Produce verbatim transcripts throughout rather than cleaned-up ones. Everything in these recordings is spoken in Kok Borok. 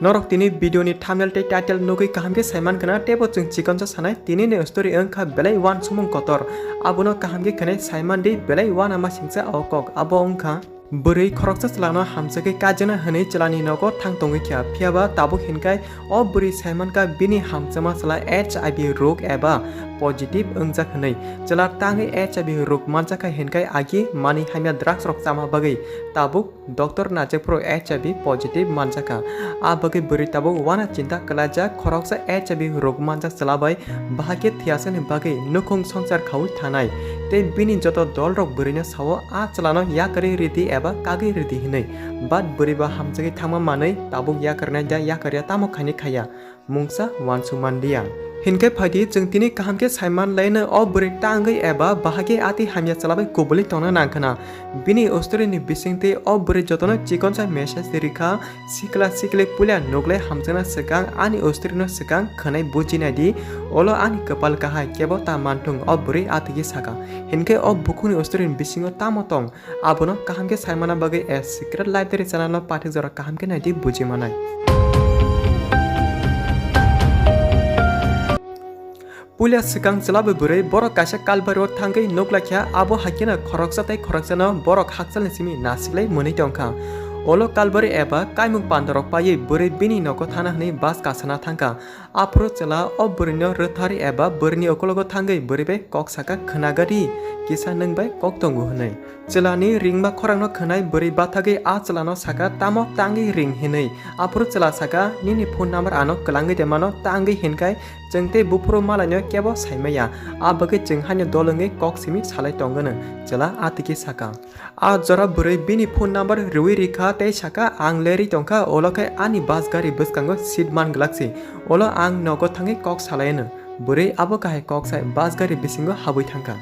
Norok tini video ni thumbnail tei title nugwi kaham khe saiman khna, teibo chwng chikonsa sanai, tini ni story wngkha belai uansukmung kotor. Abono kaham khe khwnai saiman di, belai uanama singcha o kok. Abo wngkha bwrwi khoroksa chwlano hamjagwi kajana hwnwi chwlani nogo thang tongwi kha, phiyaba tabuk hinkhai o bwrwi saimankha bini hamjakma chwla H I V rog eba positive wngjak hwnwi. Chwla tangwi H I V rog manjakha hinkhai agi manwi hamya drugs rok chama bagwi tabuk doctor naijak phuru H I V positive manjakha. A bagwi bwrwi tabuk uana chinta kwlaijak, khoroksa H I V rog manjak chwla bai bahai khe thwiyasani bagwi nukhung swngchar khaui thanai. Tei bini joto dolrok bwrwino sao a chwlano yakarwi ridi eba kagwi ridi hwnwi. But bwrwi ba hamjagwi thangma manwi tabuk yakarnai da yakarya tamo khaini khaiya. Mungsa uansuk manliya. Hinkhe phaidi chwng tini kaham khe saiman laino o bwrwi tangwi eba bahai khe ati hamya chwla bai kubuli tongna nangkhna. Bini story ni bisingtwi o bwrwi jotono chikonsa message rikha, sikla sikli puila nuklai hamjakna swkang ani story no swkang khwnai bujinai di, olo ani kwpal kahai kebo ta manthung o bwrwi atigi saka. Hinkhe o bukhukni story ni bisingo tamo tong? Abono kaham khe saimana bagwi A Secret Library channel no pathik jora kaham khe naidi buji manai. Puila swkang chwla bai bwrwi borok kaisa kalbari o thangwi nuklaikha, abo haikhe no khoroksa tei khoroksano borok hakchalni simi nasiklai mwnwi tongkha. Olo kalbari eba kaimung pandarok paiwi bwrwi bini nogo thana hwnwi bus kasana thangkha. Aphuru chwla o bwrwino rwthari eba bwrwini ukologo thangwi bwrwi bai kok saka, "Khwnagadi, kisa nwng bai kok tongo," hwnwi. Chwlani ringma khorangno khwnai bwrwi bathagwi a chwlano saka, "Tamo tangwi ring?" hwnwi. Aphuru chwla saka, "Nini phone number ano kwlangwi de mano, tangwi hinkhai chwng tei buphuru malaino kebo saimaya. A bagwi chwng haino dol wngwi kok simi salai tongwno," chwla atiki saka. A jora bwrwi bini phone number rwui rikha tei saka, "Ang lerwi tongkha, olo khe ani bus gari bwskango seat man gwlak si, olo ang nogo thangwi kok salaino." Bwrwi abo kahai kok sai bus gari bisingo habwi thangkha.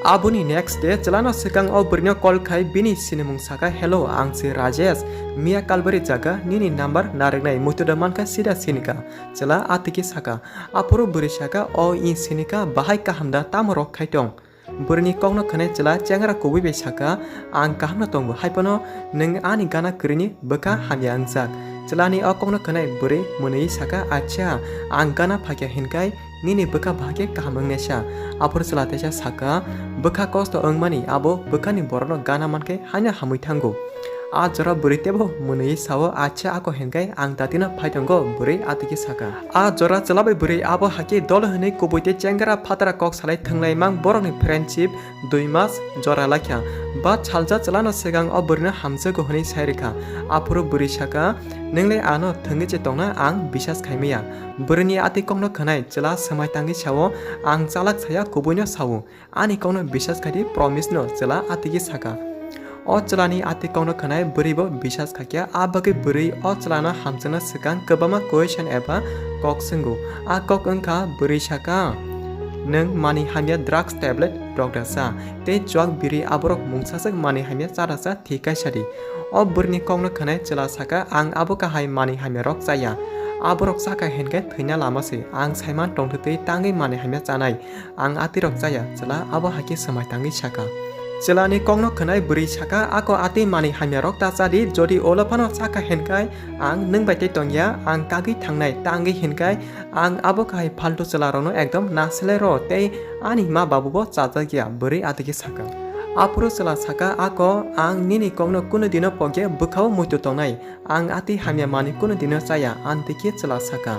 Aboni next day chwlano swkang o bwrwino call khai bini sinimung saka, "Hello, ang se Rajesh, miya kalbari jaga nini number narwknai, muitu da mankha sida sinika." Chwla atiki saka, aphuru bwrwi saka, "O i sinika, bahai kaham da, tamo rok khai tong?" Bwrwini kokno khwnai chwla chengra kubui bai saka, "Ang kaham no tongo, hai phano nwng ani gana kwrwini bwkha hamya wngjak." Chwlani o kokno khwnai bwrwi mwnwi saka, "Acha, ang gana phakya hinkhai nini bwkha bahai khe kaham wngnaisa." Aphuru chwla teisa saka, "Bwkha kosto wngmani abo bwkhani borokno gana mankhe haino hamwi thango." A jora bwrwi teibo mwnwi sao, "Acha, ako hinkhai ang datino phai tongo," bwrwi atiki saka. A jora chwla bai bwrwi abo hakhe dol hwnwi kubui tei chengra phatara kok salai thwnglai mang borokni friendship dui mas jora laikha. Ba salsa chwlano swkang o bwrwino hamjago hwnwi sai rwkha. Aphuru bwrwi saka, "Nwng le ano thwngwi se tongna ang bisas khai maya." Bwrwini atwi kokno khwnai chwla swmai tangwi sao, "Ang chalak saya, kubuino sao. Ani kokno bisas khai di, promise no," chwla atigi saka. O chwlani atwi kokno khwnai bwrwi bo bisas khaikha, a bagwi bwrwi o chwlano hamjakna swkang kwbangma question eba kok swngo. A kok wngkha, bwrwi saka, "Nwng mani hamya drugs tablet rok da cha, tei chuak biri aborok mungsaswk mani hamya cha da cha thik kaisa di." O bwrwini kokno khwnai chwla saka, "Ang abo kahai mani hamya rok chaya. Aborok chakha hinkhai thwina lama se. Ang saiman tongthwtwi tangwi mani hamya chanai. Ang atirok chaya," chwla abo hakhe swmai tangwi saka. Chwlani kokno khwnai bwrwi saka, "Ako atwi mani hamya rok ta cha di, jodi olo phano chakha hinkhai ang nwng bai tei tongya, ang kagwi thangnai, tangwi hinkhai ang abo kahai phaltu chwla rokno ekdom nasilai rw tei ani ma babu bo chajakya," bwrwi atiki saka. Aphuru chwla saka, "Ako ang nini kokno kunu dino pokya bwkhao muitu tongnai. Ang atwi hamya mani kunu dino chaya," antikhe chwla saka.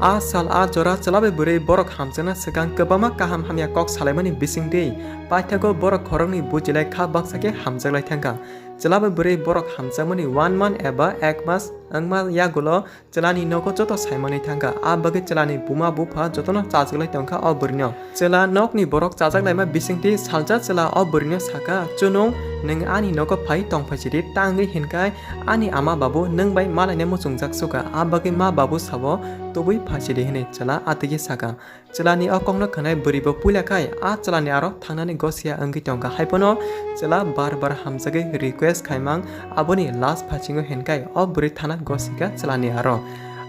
A sal a jora chwla bai bwrwi borok hamjakna swkang kwbangma kaham hamya kok salaimani bisingtwi paithago borok khoroknwi bujilai kha baksa khe hamjaklai thangkha. Chwla bai bwrwi borok hamjakmani one month eba ek mas wngma yagulo chwlani nogo joto saimanwi thangkha. A bagwi chwlani buma bupha jotono chajaklai tongkha o bwrwino. Chwla nokni borok chajak laima bisingtwi salsa chwla o bwrwino saka, "Chunung, nwng ani nogo phai tong phaisidi, tangwi hinkhai ani ama babu nwng bai malaina muchungjak suka, a bagwi ma babu sabo tubui phaisidi," hwnwi chwla atigi saka. Chwlani o kokno khwnai bwrwi bo puila khai a chwlani aro thangnani gosia wngwi tongkha, hai phano chwla bar bar hamjagwi request khaimang, aboni last phasingo hinkhai o bwrwi thana gosika chwlani aro.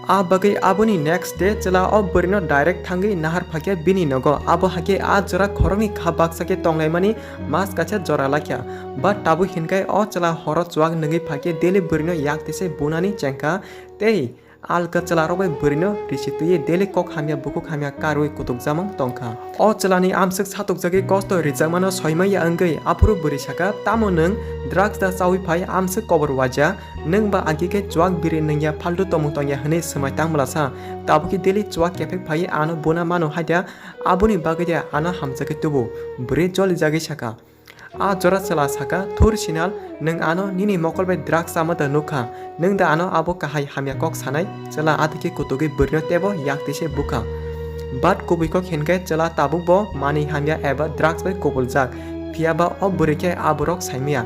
A bagwi aboni next day chwla o bwrwino direct thangwi nahar phakya bini nogo. Abo hakhe a jora khoroknwi kha baksa khe tonglaimani mas kaisa jora lakya. But tabuk hinkhai o chwla horo chuak nwngwi phakhe daily bwrwino yak tise bunani chengkha tei alka chwlarok bai bwrwino risi twiwi daily kok hamya bukhuk hamya karwi kutukjamang tongkha. O chwlani amswk satukjagwi kosto rijakmano soimaya wngwi aphuru bwrwi saka, "Tamo nwng drugs da chawi phai amswk kobor waja? Nwng ba agi khe chuak biri nwngya, phaltu tomung tongya," hwnwi swmai tang bwlasa. Tabukhe daily chuak kephek phaiwi ano buna mano haida, aboni bagwi de ano hamjakhe tubu. Bwrwi jolijagwi saka. A jora chwla saka, "Thur Sinal, nwng ano nini mokol bai drugs chama da nukha, nwng da ano abo kahai hamya kok sanai?" Chwla adikhe kutugwi bwrwino tebo yak tise bukha. But kubui kok hinkhe chwla tabukbo manwi hamya eba drugs bai kubuljak, phiyaba o bwrwi khe aborok saimaya.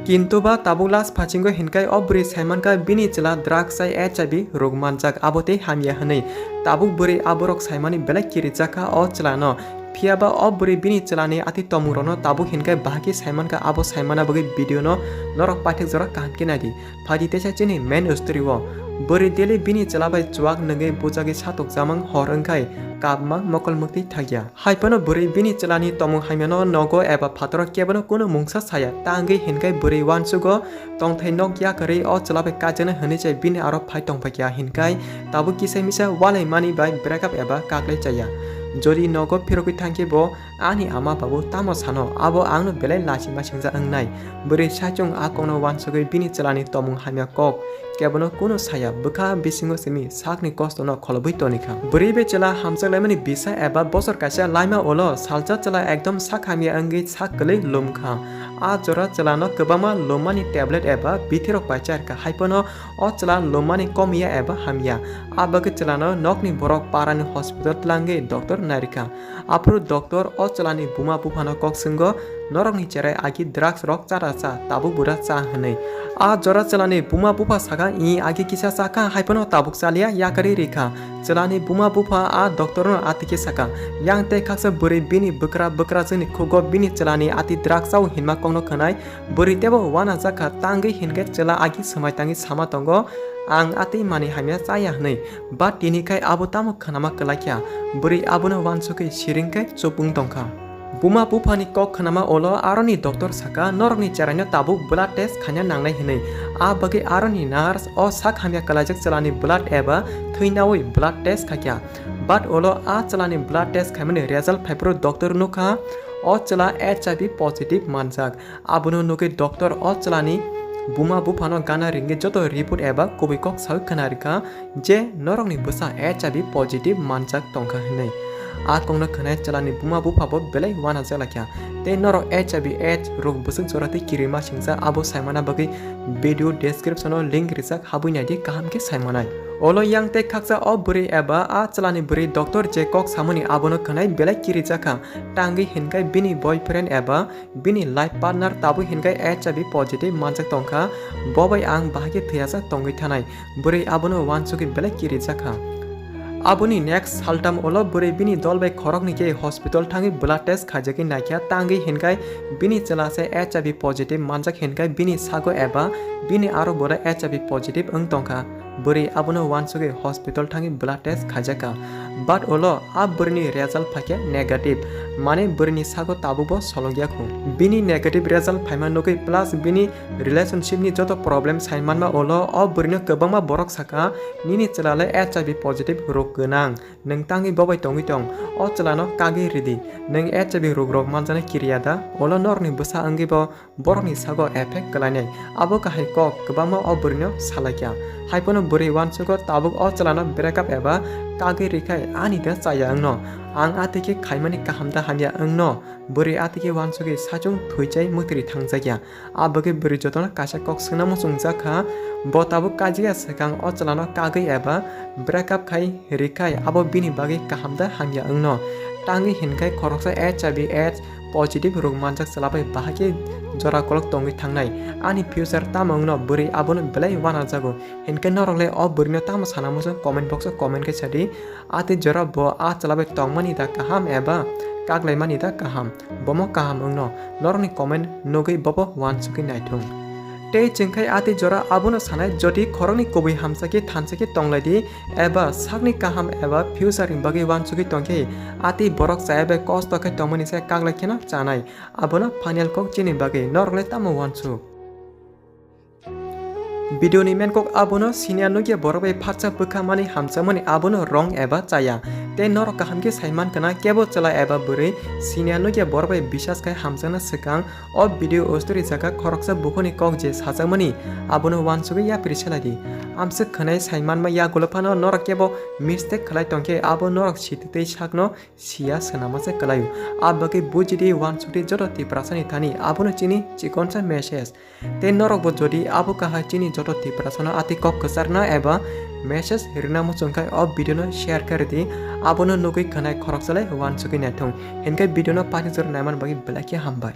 Kintu ba tabuk last phasingo hinkhai o bwrwi saimankha bini chwla drugs chai H I V rwk manjak, abo tei hamya hwnwi. Tabuk bwrwi aborok saimani belai kirijakha o chwlano. Phiyaba o bwrwi bini chwlani ati tomungrokno tabuk hinkhai bahai khe saimankha, abo saimana bagwi video no norok paithak jora kaham khe naidi. Phaidi teisa chini main story o. Bwrwi daily bini chwla bai chuak nwngwi bujagwi satokjamang hor wngkhai kabmang mokol mwktwi thakya. Haiphano bwrwi bini chwlani tomung hamyano nogo eba phataro kebono kunu mungsa saya, ta wngwi hinkhai bwrwi uansugo tongthai nok yakarwi o chwla bai kaijaknai hwnwi se bini aro phai tongphaikha hinkhai tabuk kisa misa walaimani bai breakup eba kaklai chaya. Jodi nogo phirogwi thangkhe bo ani ama babu tamo sano, abo angno belai lachima singja wngnai. Bwrwi saichung a kokno uansugwi bini chwlani tomung hamya kok kebono kunu saya, bwkha bisingo simi sakni kostono kholobwi tonikha. Bwrwi bai chwla hamjaklaimani bisa eba bosor kaisa laima ulo salsa chwla ekdom sak hamya wngwi sak kwlwi lumkha. A jora chwlano kwbangma lummani tablet eba bithirok bai charkha, haiphano o chwla lummani komiya eba hamya. A bagwi chwlano nokni borok parani hospital twlangwi doctor nairikha. Aphuru doctor o chwlani buma buphano kok swngo, "Norokni cherai agi drugs rok chara cha, tabuk bura cha," hwnwi. A jora chwlani buma bupha saka, "I agi kisa chakha, haiphano tabuk chaliya, yakarwi rikha." Chwlani buma bupha a doctorno atwikhe saka, "Yang tei khaksa bwrwi bini bwkra bwkrajwkni khugo bini chwlani ati drugs chao hinma kokno khwnai, bwrwi teibo uanajakha, ta wngwi hinkhe chwla agi swmai tangwi sama tongo, 'Ang atwi manwi hamya chaya,' hwnwi. But tini khai abo tamo khwnama kwlaikha. Bwrwi abono uansugwi siring khai chupung tongkha. Buma buphani kok khwnama ulo aroni doctor saka, "Norokni cheraino tabuk blood test khaina nangnai," hwnwi. A bagwi aroni nurse o sak hamya kwlaijak chwlani blood eba thwi naui blood test khaikha. But ulo a chwlani blood test khaimani result phaiphuru doctor nukha o chwla H I V positive manjak. Abono nugwi doctor o chwlani buma buphano gana ringwi joto report eba kubui kok sawi khwnarikha je norokni bwsa H I V positive manjak tongkha hwnwi. A kokno khwnai chwlani buma buphabo belai uanajaklaikha tei norok H I V AIDS rok bwswk jora tei kirima singsa abo saimana bagwi video description o link rijak, habwi naidi kaham khe saimanai. Olo yang tei khaksa o bwrwi eba a chwlani bwrwi doctor je kok samani abono khwnai belai kirijakha, ta wngwi hinkhai bini boyfriend eba bini life partner tabuk hinkhai H I V positive manjak tongkha, bo bai ang bahai khe thwiyajak tongwi thanai, bwrwi abono uansugwi belai kirijakha. Aboni next saltam ulo bwrwi bini dol bai khoroknwi khe hospital thangwi blood test khaijagwi naikha, ta wngwi hinkhai bini chwla se H I V positive manjak hinkhai bini sago eba bini aro bwrwi H I V positive wng tongkha. Bwrwi abono uansugwi hospital thangwi blood test khaijakha. But ulo a bwrwini result phaikha negative, mane bwrwini sago tabukbo solokya khu. Bini negative result phaima nugwi plus bini relationship ni joto problem sai manma ulo o bwrwino kwbangma borok saka, "Nini chwla le H I V positive rok gwnang, nwng tangwi bobai tongwi tong, o chwlano kagwi ridi, nwng H I V rok rok manjana kiriya da?" Ulo norokni bwsa wngwi bo borokni sago effect kwlainai. Abo kahai kok kwbangma o bwrwino salaikha. Haiphano bwrwi uansugo tabuk o chwlano breakup eba kagwi rikha, "Ani da chaya wngno? Ang atwi khe khaimani kaham da hamya wngno?" Bwrwi atwi khe uansugwi saichung thwichai mwtwrwi thangjakya. A bagwi bwrwi jotono kaisa kok swngna muchungjakha. Bo tabuk kajiya swkang o chwlano kagwi eba breakup khai rikhai abo bini bagwi kaham da hamya wngno? Ta wngwi hinkhai khoroksa H I V AIDS positive rok manjak chwla bai bahai khe jora kolok tongwi thangnai. Ani future tamo wngno bwrwi abono belai uanajago. Hinkhe norok le o bwrwino tamo sana muchung comment box o comment khe sadi. Atwi jora bo a chwla bai tongmani da kaham eba kaklaimani da kaham? Bomo kaham wngno? Norokni comment nugwi bobo uansugwi naithung. Tei chwngkhai atwi jora abono sanai, jodi khoroknwi kubui hamjakhe thanjakhe tonglaidi eba sakni kaham eba future ni bagwi uansugwi tongkhe, atwi borok chaya bai kosto khe tongmani se kaglai kheno chanai. Abono final kok chini bagwi norokle tamo uansuk? Video ni main kok abono, senior nukya borok bai phatsa bwkha mani hamjakmani abono wrong eba chaya. Tei norok kaham khe saiman kana, kebo chwla eba bwrwi senior nukya borok bai bisas khai hamjakna swkang o video o story jaga khoroksa bukhuni kok je sajakmani abono uansugwi yapri selaidi. Amswk khwnai saimanma yagulo phano norok kebo mistake khlai tongkhe abo norok sititwi sakno siya swnama se kwlaio. A bagwi bujidi uansukdi joto Tiprasani thani, abono chini chikonsa message. Tei norokbo jodi abo kahai chini joto Tiprasano atwi kok kwcharna eba message rwna muchung khai o video no share khe rwdi, abono nugwi khwnai khoroksa lai uansugwi naithung. Hinkhe video no paithak jora naiman bagwi belai khe hambai.